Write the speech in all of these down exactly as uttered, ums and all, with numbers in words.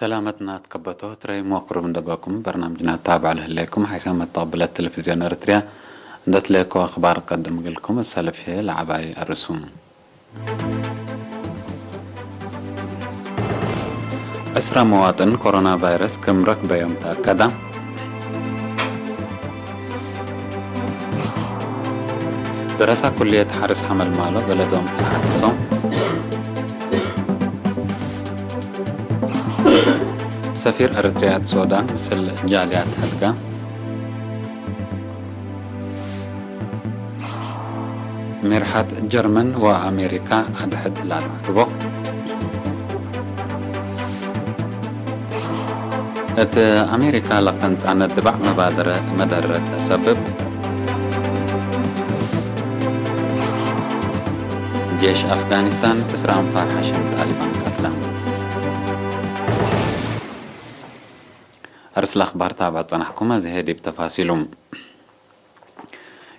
ሰላመትና ትከበቶ ትረይም ወቅሩብ እንደገኩም በርናምጅና ታብዕ ለህሌኩም ሓይሰ መተቅብለት ቴሌቪዝዮን ኤረትርያ እንደ ትሌኮ አክባር ቀድም እግልኩም እሰልፍ ህዬ ለዐባይ አርሱ። ዕስራ መዋጥን ኮሮና ቫይረስ ክም ረክበዮም ተአከዳ። ደረሳ ኩልየት ሐርስ ሐመልማሎ ገለዶም ለሐድሶ። ሰፊር ኤረትርያ እት ሶዳን ምስል ጃልያት ሀድጋ። ሚርሐት ጀርመን ወአሜሪካ አድሕድ ለአትዐግቦ። እት አሜሪካ ለቀንጻነት ድባዕ መባደረ መደረት ሰብብ። ጄሽ አፍጋኒስታን ዕስራ አንፋር ሐሽም ጣሊባን ቀትለ። አርስ ለአክባር ታብዕ ጸናሕኩም፣ አዜ ዲብ ተፋሲሉ።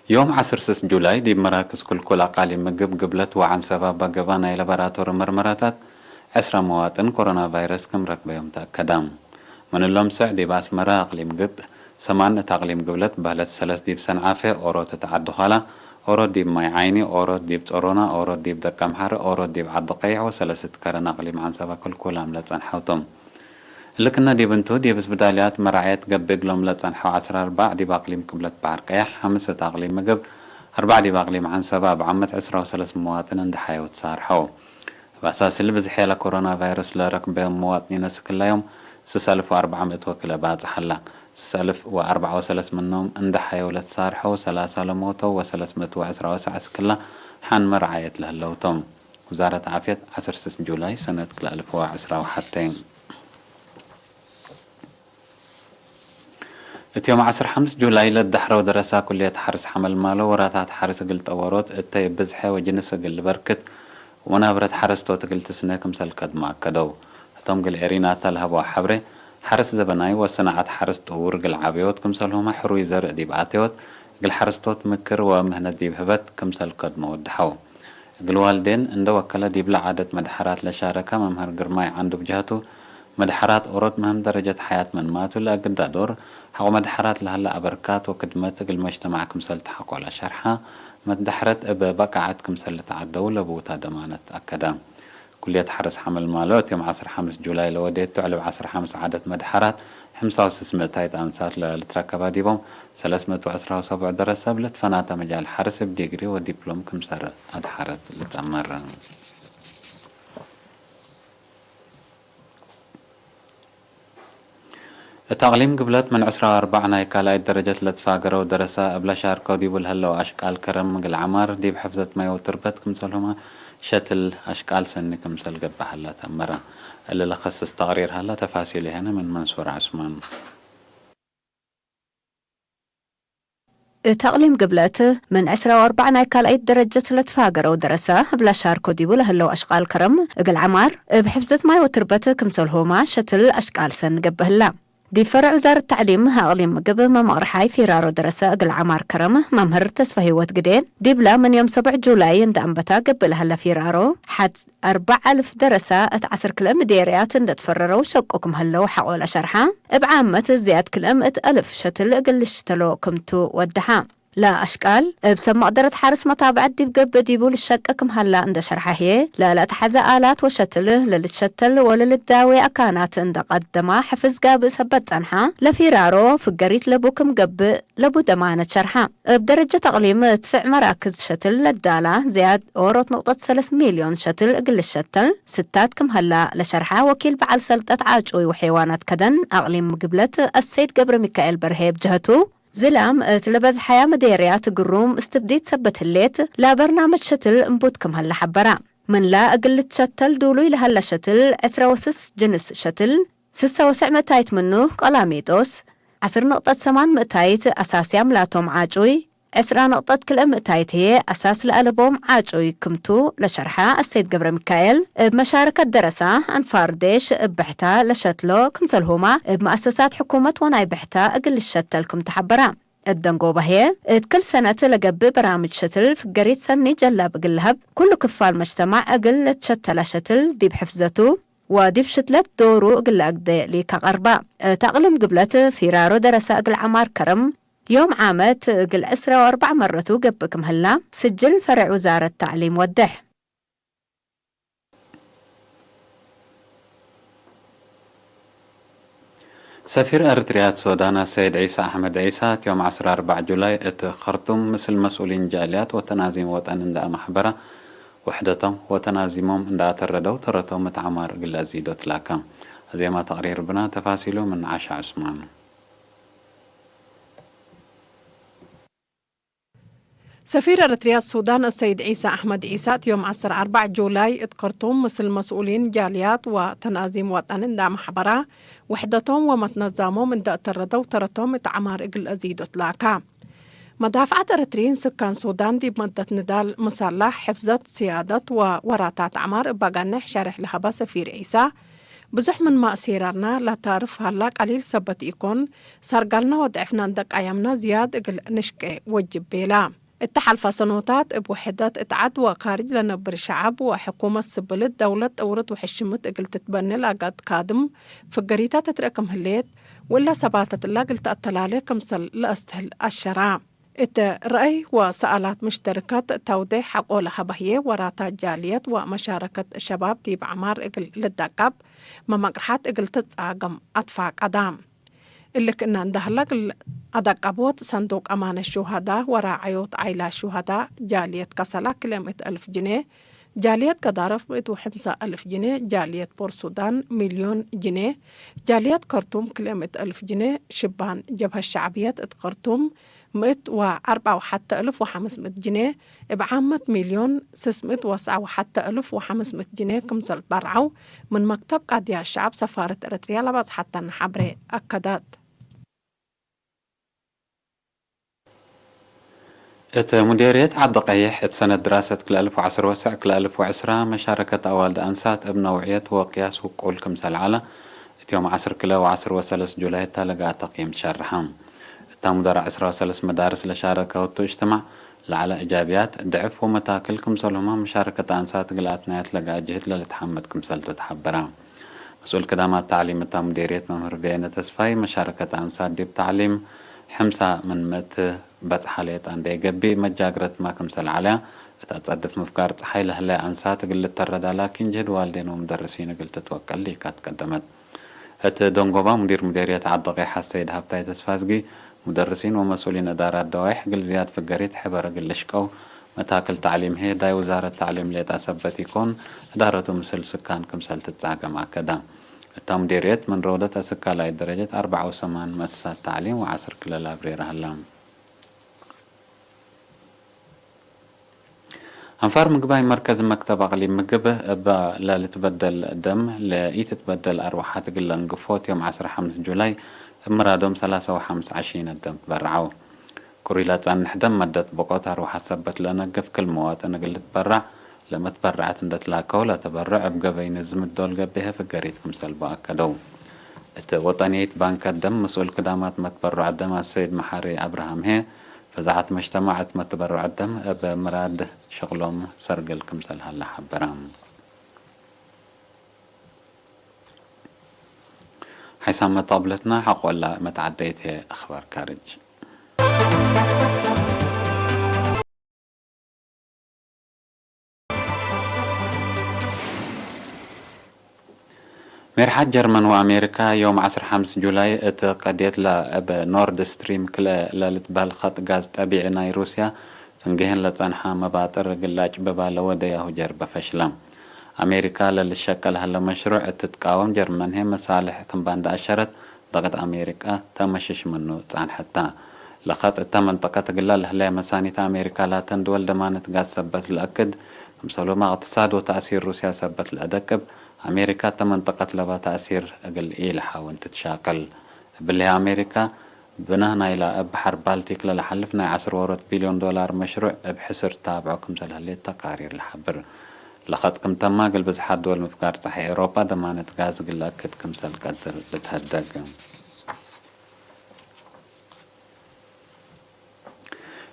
ዮም ዐስር ስስ ጁላይ ዲብ መራክዝ ክልኩል አቃሊም ምግብ ግብለት ወዐንሰባ በገባ ናይ ለበራቶሪ መርመራታት ዕስራ መዋጥን ኮሮና ቫይረስ ክም ረክበዮም ተአከደ። ምን እሎም ሰዕ ዲብ አስመረ አቅሊም ግብ፣ ሰማን እት አቅሊም ግብለት በህለት፣ ሰለስ ዲብ ሰንዓፈ፣ ኦሮት እት ዐዲ ዃላ፣ ኦሮት ዲብ ማይ ዓይኒ፣ ኦሮት ዲብ ጾሮና፣ ኦሮት ዲብ ደቀምሐር፣ ኦሮት ዲብ ዐዲ ቀይሕ ወሰለስ እት ከረን አቅሊም ዐንሰባ ክልኩላም ለጸንሐው ቶም። እሊ ክነ ዲብ እንቱ፣ ዲብ እስብዳልያት መራዐየት ገብእ እግሎም ለጸንሐው ዐስር አርባዕ ዲብ አቅሊም ቅብለት በሐር ቀያሕ፣ ሐምስ እት አቅሊም ምግብ፣ አርባዕ ዲብ አቅሊም ዐንሰባ፣ እብ ዓመት ዕስራ ወሰለስ መዋጥን እንዴ ሐየው ትሳርሐው። እብ አሳስ እሊ ብዝሕ ለኮሮና ቫይረስ ለረክበዮም መዋጥኒን እስክላ ዮም ስስ አልፍ ወአርበዕ ምእት ወክልኤ ባጽሕ ሀላ። ስስ አልፍ ወአርበዕ ወሰለስ ምኖም እንዴ ሐየው ለትሳርሐው፣ ሰላሳ ለሞተው ወሰለስ ምእት ወዕስራ ወሰዕ እስክላ ሐን መራዐየት ለህለው ቶም። ውዛረት ዓፍየት ዐስር ስስ ጁላይ ሰነት ክልኤ አልፍ ወዕስራ ወሐቴ። እት ዮም ዐስር ሐምስ ጁላይ ለትደሐረው ደረሳ ኩልየት ሐርስ ሐመልማሎ ወራታት ሐርስ እግል ጠወሮት እተ እብ ብዝሐ ወጅንስ እግል ልበርክት ወመናብረት ሐረስቶት እግል ትስነ ክምሰል ከድሞ አከደው። ህቶም እግል ኤሪናታ ለሀበው ሐብሬ፣ ሐርስ ዘበናይ ወሰናዐት ሐርስ ጥዉር እግል ዐበዮት ክምሰልሁመ ሕሩይ ዘርእ ዲብ አተዮት እግል ሐረስቶት ምክር ወምህነት ዲብ ህበት ክምሰል ከድሞ ወደሐው። እግል ዋልዴን እንደ ወከለ ዲብለ ዓደት መድሐራት ለሻረከ መምህር ግርማይ ዓንዱ ብጀሀቱ፣ መድሐራት ኦሮት ምህም ደረጀት ሐያት ምንማቱ ለአግዳ ዶር፣ ሐቆ መድሐራት ለሀለ አበርካት ወክድመት እግል መጅተማዕ ክምሰል ተሐቆ ለሸርሐ፣ መድሐረት እብ በቃዐት ክምሰል ልትዐደው ለቡታ ደማነት አከደ። ኩልየት ሐርስ ሐመልማሎ እት ዮም ዐስር ሐምስ ጁላይ ለወዴቱ ዕልብ ዐስር ሐምስ ዓደት መድሐራት፣ ሕምሳ ወስስ ምእታይት አንሳት ለልትረከባ ዲቦም፣ ሰለስ ምእት ወዕስራ ወሰቡዕ ደረሰ እብ ልትፈናተ መጃል ሐርስ እብ ዲግሪ ወዲፕሎም ክምሰል አድሐረት ልትአመር። እት አቅሊም ግብለት ምን ዕስራ ወአርበዕ ናይ ካልኣይት ደረጀት ለትፋገረው ደረሰ እብ ለሻርከው ዲቡ ለህለው አሽቃል ከረም እግል ዐማር ዲብ ሕፍዘት ማይ ወትርበት ክምሰልሁመ ሸትል አሽቃል ሰኒ ክምሰል ገብእ ሀለ ተአመረ። እሊ ለከስስ ተቅሪር ሀለ፣ ተፋሲሉ ሄነ ምን መንሱር ዐስማን። እት አቅሊም ግብለት፣ ምን ዕስራ ወአርበዕ ናይ ካልኣይት ደረጀት ለትፋገረው ደረሰ፣ እብ ለሻርኮ ዲቡ ለህለው አሽቃል ከረም እግል ዐማር፣ እብ ሕፍዘት ማይ ወትርበት ክምሰልሁመ ሸትል አሽቃል ሰኒ ገብእ ህላ። ዲብ ፈረዕ ውዛረት ተዕሊም አቅሊም ምግብ መመቅርሓይ ፊራሮ ደረሰ እግል ዐማር ከረም መምህር ተስፈ ህይወት ግዴ፣ ዲብለ ምን ዮም ሰቡዕ ጁላይ እንደ አንበታ ገብእ ለሀለ ፊራሮ፣ ሐት አርበዕ አልፍ ደረሰ እት ዐስር ክልኤ ምዴርያት እንደ ትፈረረው ሸቁ ክም ህለው ሐቆ ለሸርሐ፣ እብ ዓመት ዝያድ ክልኤ ምእት አልፍ ሸትል እግል ልሽተሎ ክምቱ ወደሐ። ለአሽቃል እብ ሰብ መቅደረት ሐርስ መታብዐት ዲብ ገብእ ዲቡ ልሸቀ ክም ሀላ እንደ ሸርሐ ህዬ፣ ለለአትሐዘ አላት ወሸትል ለልትሸተል ወለልዳዌ አካናት እንደ ቀደማ ሕፍዝ ጋብእ ሰበት ጸንሐ፣ ለፊራሮ ፍገሪት ለቡ ክም ገብእ ለቡ ደማነት ሸርሐ። እብ ደረጀት አቅሊም ትስዕ መራክዝ ሸትል ለዳላ ዝያድ ኦሮት ንቅጠት ሰለስ ሚልዮን ሸትል እግል ልሸተል ስታት ክም ሀላ ለሸርሐ ወኪል በዐል ሰልጠት ዓጩይ ወሐይዋናት ከደን አቅሊም ግብለት አሰይድ ገብረሚካኤል በርሄ እብ ጀሀቱ፣ ዝላም እት ለበዝሐያ ምዴርያት ግሩም እስትብዲት ሰበት ህሌት፣ ለበርናምጅ ሸትል እምቡት ክም ሀለ ሐበረ። ምንላ እግል ልትሸተል ዱሉይ ለሀለ ሸትል፣ ዕስረ ወስስ ጅንስ ሸትል፣ ስሰ ወሰዕ ምእታይት ምኑ ቀላሚጦስ፣ ዐስር ንቅጠት ሰማን ምእታይት አሳስያም ላቶም ዓጩይ፣ ዕስራ ንቅጠት ክልኤ ምእታይት ህዬ አሳስ ለአለቦም ዓጩይ ክምቱ ለሸርሐ አሰይድ ገብረሚካኤል፣ እብ መሻረከት ደረሳ አንፋር ዴሽ እብ ብሕታ ለሸትሎ ክምሰልሁመ፣ እብ መአሰሳት ሕኩመት ወናይ ብሕታ እግል ልሸተል ክምቱ ሐበረ። እት ደንጎበ ህዬ፣ እት ክል ሰነት ለገብእ በራምጅ ሸትል ፍገሪት ሰኒ ጀላብ እግል ለሀብ፣ ኩሉ ክፋል መጅተማዕ እግል ለትሸተላ ሸትል ዲብ ሕፍዘቱ፣ ወዲብ ሽትለት ዶሩ እግል ለአግደ ሊካ ቀርባ። እት አቅሊም ግብለት ፊራሮ ደረሰ እግል ዐማር ከረም ዮም ዓመት እግል ዕስራ ወአርበዕ መረቱ ገብእ ክም ህላ ስጅል ፈሬዕ ውዛረት ተዕሊም ወዴሕ። ሰፊር ኤረትርያ እት ሶዳን አሰይድ ዒሳ አሕመድ ዒሳ፣ እት ዮም ዐስራ አርበዕ ጁላይ እት ከርቱም ምስል መስኡሊን ጃልያት ወተናዚም ወጠን እንደ አመሕበራ፣ ውሕደቶም ወተናዚሞም እንደ አተረደው፣ ተረቶም እት ዐማር እግል ለአዚዶ ትላከ። አዜማ ተቅሪር ብና፣ ተፋሲሉ ምን ዓሻ ዑስማን። ሰፊር ኤረትርያ ሱዳን አሰይድ ዒሳ አሕመድ ዒሳ፣ እት ዮም ዐስር አርበዕ ጁላይ እት ከርቱም ምስል መስኡሊን ጃልያት ወተናዚም ወጠን እንዳ መሕበራ፣ ውሕደቶም ወመትነዛሞም እንዳ እተረደው፣ ተረቶም እት ዐማር እግል አዚዶ ትላካ። መዳፍዐት ኤረትርዪን ስካን ሱዳን ዲብ መደት ንዳል ሙሳላሕ፣ ሕፍዘት፣ ስያደት ወወራታት ዐማር እብ አጋንሕ ሸሬሕ ለሀበ ሰፊር ዒሳ፣ ብዙሕ ምንመ አሴራርና ለታርፍ ሀላ ቀሊል ሰበት ኢኮን፣ ሰርጋልና ወደዕፍና እንደ ቃየምና ዝያድ እግል ንሽቄ ወጅብ ቤላ። እተ ሐልፈ ሰኖታት እብ ውሕደት እት ዐድ ወካርጅ ለነብር ሸዐብ ወሕኩመት ስብልት ደውለት ጥውርት ወሕሽምት እግል ትትበኔ ለአጋድ ካድም ፍገሪታ ትትርአ ክም ህሌት፣ ወእለ ሰባተት እላ እግል ተአተላሌ ክምሰል ለአስትህል አሸራ። እት ረአይ ወሰአላት ምሽተርከት ተውዴሕ ሐቆ ለሀበ ህዬ፣ ወራታት ጃልየት ወመሻረከት ሸባብ ዲብ ዐማር እግል ልደቀብ መመቅርሐት እግል ትጻገም አትፋቀዳ። እሊ ክእነ እንደ ህለ እግል አደቀቦት፣ ሰንዱቅ አማነት ሹሀዳ ወራዐዮት ዓይላት ሹሀዳ ጃልየት ከሰላ ክልኤ ምእት አልፍ ጅኔ፣ ጃልየት ገዳርፍ ምእት ወሐምሳ አልፍ ጅኔ፣ ጃልየት ፖርት ሱዳን ሚልዮን ጅኔ፣ ጃልየት ከርቱም ክልኤ ምእት አልፍ ጅኔ፣ ሽባን ጀብሀት ሸዕብየት እት ከርቱም ምእት ወአርበዕ ወሐተ አልፍ ወሐምስ ምእት ጅኔ፣ እብ ዓመት ሚልዮን ስስ ምእት ወሰዓ ወሐተ አልፍ ወሐምስ ምእት ጅኔ ክምሰል በርዐው፣ ምን መክተብ ቃድያት ሸዐብ ሰፋረት ኤረትርያ ለበጽሐተነ ሐብሬ አከደት። እት ሙዴርየት ዐዲ ቀይሕ፣ እት ሰነት ድራሰት ክልኤ አልፍ ወዐስር ወሰዕ ክልኤ አልፍ ወዕስራ፣ መሻረከት አዋልድ አንሳት እብ ነውዕየት ወቅያስ ውቁል ክምሰል ዐለ፣ እት ዮም ዐስር ክልኤ ወዐስር ወሰለስ ጁላይ እተ ለገአ ተቅዪም ትሸርሐ። እተ ሙደረ ዐስራ ወሰለስ መዳርስ ለሻረከ ህቱ እጅትማዕ ለዐለ እጃብያት፣ ድዕፍ ወመታክል ክምሰልሁመ፣ መሻረከት አንሳት እግል አትናየት ለገአ ጅህድ ለልትሐመድ ክምሰልቱ ተሐበረ። መስኡል ክዳማት ተዕሊም እተ ሙዴርየት መምህር በየነ ተስፋይ፣ መሻረከት አንሳት ዲብ ተዕሊም ሕምሳ ምን ምእት በጽሐ ሌጠ እንዴ ገብእ፣ መጃግረትመ ክምሰል ዐለያ፣ እት አጸድፍ ምፍጋር ጸሓይ ለህለየ አንሳት እግል ልተረዳ ላኪን፣ ጅህድ ዋልዴን ወሙደርሲን እግል ትትወቀል ሊካ ትቀደመት። እት ደንጎባ፣ ሙዲር ሙዴርየት ዐዲ ቀይሕ አሰይድ ሀብታይ ተስፋዝጊ፣ ሙደርሲን ወመስኡሊን እዳራት ደዋይሕ እግል ዝያድ ፍገሪት ሕበር እግል ልሽቀው፣ መታክል ተዕሊም ህዬ ዳይ ውዛረት ተዕሊም ሌጠ ሰበት ኢኮን፣ እዳረቱ ምስል ስካን ክምሰል ትጻገም አከደ። እተ ሙዴርየት ምን ሮደት አስካላይ ደረጀት አርበዕ ወሰማን መሳት ተዕሊም ወዐስር ክለ ላብሬር ሀለ። አንፋር ምግባይ መርከዝ መክተብ አቅሊም ምግብ እበ ለልትበደል ደም ለኢትትበደል አርወሓት እግል ለእንግፎ፣ እት ዮም ዐስር ሐምስ ጁላይ እብ ምራዶም ሰላሰ ወሐምስ ዐሺነት ደም ትበረዐው። ቅሩይ ለጸንሕ ደም መደት ብቆት አርወሓት ሰበት ለነግፍ ክል መዋጥን እግል ልትበረዕ፣ ለመትበረዐት እንደ ትላከው ለተበረዕ እብ ገበይ ንዝም ዶል ገብኤ ፍገሪት ክምሰል በአከደው። እት ወጠንየት ባንክ ደም መስኡል ክዳማት መትበረዕ ደም አሰይድ መሓሪ አብርሃም ህዬ፣ ፈዛዐት መጅተማዕ እት መትበረዕ ደም እብ ምራድ ሸቅሎም ሰርግል ክምሰል ሀለ ሐበረ። ሓይሳም መተቅብለትና ሐቆላ መትዓደይት ህዬ አኽባር ካርጅ። ሜርሓት ጀርመን ወአሜሪካ ዮም ዐስር ሐምስ ጁላይ እት ቀድየት ለእብ ኖርድ ስትሪም ክልኤ ለልትበህል ኸጥ ጋዝ ጠቢዒ ናይ ሩስያ ፍንጌህን ለጸንሐ መባጥር እግል ለአጭብባ ለወደያሁ ጀርበ ፈሽለ። አሜሪካ ለልሸቀል ሀለ መሽሩዕ እት ትቃወም፣ ጀርመን ህዬ መሳልሕ ክም ባንዳ አሸረት፣ ደቂት አሜሪካ ተመሽሽ ምኑ ጸንሐት ተ። ለኸጥ እተ መንጠቀት እግላ ለህለየ መሳኒት አሜሪካ ላተን ድወል ደማነት ጋዝ ሰበት ለአክድ፣ ክምሰልሁመ እቅትሳድ ወተእሲር ሩስያ ሰበት ለአደቅብ፣ አሜሪካ እተ መንጠቀት ለባ ተእሲር እግል ኢለሓውን ትትሻቀል። እብሊ ህዬ አሜሪካ፣ ብናህ ናይላ እብ በሐር ባልቲክ ለለሐልፍ ናይ ዐስር ወሮት ቢልዮን ዶላር መሽሩዕ እብ ሕስር ታብዖ ክምሰል ህሌት ተቃሪር ለሐብር። ለኸጥ ክም ተማ፣ እግል ብዝሓት ድወል ምፍጋር ጸሓይ ኤውሮጳ ደማነት ጋዝ እግል ለአክድ ክምሰል ቀድር ልትሀደግ።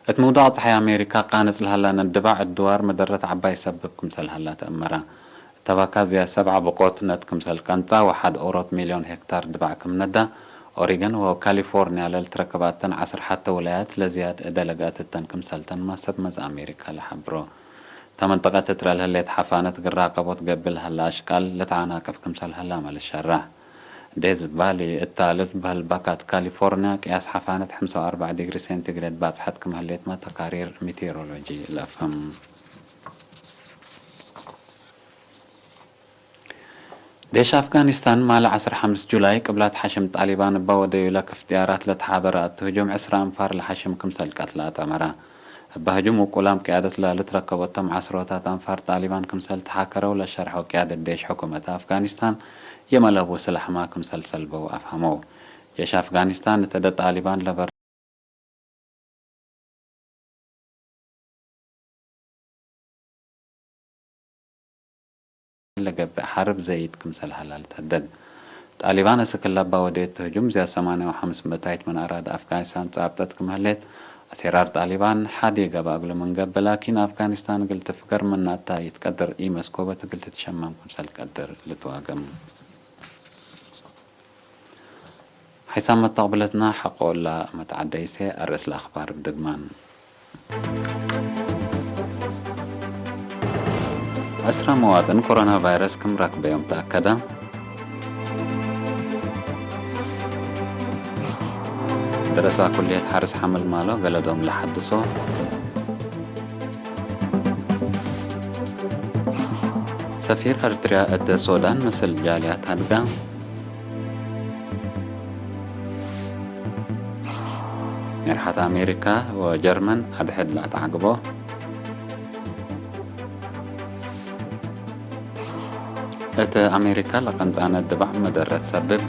እት ምውዳቅ ጸሓይ አሜሪካ ቃንጽ ለሀላ ነድባዕ እድዋር መደረት ዐባይ ሰብብ ክምሰል ሀላ ተአመረ። እተ ተባካ ዝያድ ሰብዓ ብቆት ነት ክምሰል ቀንጻ ወሐድ ኦሮት ሚልዮን ሄክታር ድባዕ ክም ነዳ፣ ኦሪገን ወካሊፎርንያ ለልትረከባተን ዐስር ሐተ ውላያት ለዝያድ እደ ለገአት እተን ክምሰልተን ማሰብ መጽእ አሜሪካ ለሐብሮ። እተ መንጠቀት እትረ ለህሌት ሐፋነት እግል ራቀቦት ገብእ ለሀለ አሽቃል ለተአናቅፍ ክምሰል ሀላመ ልሸረሕ። ዴዝ ቫሊ እታ ልትበህል ባካት ካሊፎርንያ ቅያስ ሐፋነት ሐምሳ ወአርበዕ ዲግሪ ሴንቲግሬድ ባጽሐት ክም ህሌትመ ተቃሪር ሚቴሮሎጂ ለአፍህም። ዴሽ አፍጋኒስታን ማለ ዐስር ሐምስ ጁላይ ቅብላት ሐሽም ጣሊባን እበ ወደዩ ለክፍ ጥያራት ለተሓበረ አትህጁም ዕስራ አንፋር ለሐሽም ክምሰል ቀትለ አትአመረ። እበ ህጁም ውቁላም ቅያደት ለልትረከቦቶም ዐስሮታት አንፋር ጣሊባን ክምሰል ተሓከረው ለሸርሐው ቅያደት ዴሽ ሕኩመት አፍጋኒስታን፣ የመ ለቡ ስላሕማ ክምሰል ሰልበው አፍሀመው። ጄሽ አፍጋኒስታን እት እደ ጣሊባን ለበር ለገብእ ሐርብ ዘይድ ክምሰል ሀላ ልትሀደድ። ጣሊባን እስክ ለባ ወዴት ህጁም ዝያድ ሰማንያ ወሐምስ ምእታይት ምን አራድ አፍጋኒስታን ጻብጠት ክም ህሌት፣ አሴራር ጣሊባን ሐዲ ገብአ እግሉ ምን ገብእ፣ ላኪን አፍጋኒስታን እግል ትፍገር ምናታ ኢትቀድር፣ ኢመስኮበት እግል ትትሸመም ክምሰል ቀድር ልትዋገም። ሐይሳም መተቅብለትና ሐቆ እላ መትዐደይሴ፣ አርእስ ለአክባር እብ ድግማን። ዕስራ መዋጥን ኮሮና ቫይረስ ክም ረክበዮም ተአከደ። ደረሳ ኩልየት ሐርስ ሐምል ማሎ ገለዶም ለሐድሶ። ሰፊር ኤርትርያ እት ሶዳን ምስል ጃልያት ሀድጋ። ሜርሐት አሜሪካ ወጀርመን አድሕድ ለአትዓግቦ። እት አሜሪካ ለቀንጻነት ድባዕ መደረት ሰብብ።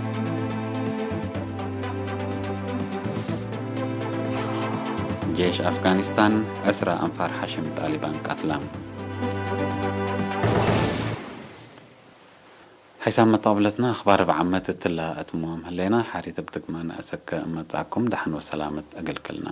ጄሽ አፍጋኒስታን ዕስራ አንፋር ሐሽም ጣሊባን ቀትላ። ሐይሳም መተቅብለትና አክባር እብ ዓመት እትላ እትሞም ህሌና፣ ሐሪት እብ ድግማን አሰክ እመጻኩም ደሐን ወሰላመት እግል ክልና።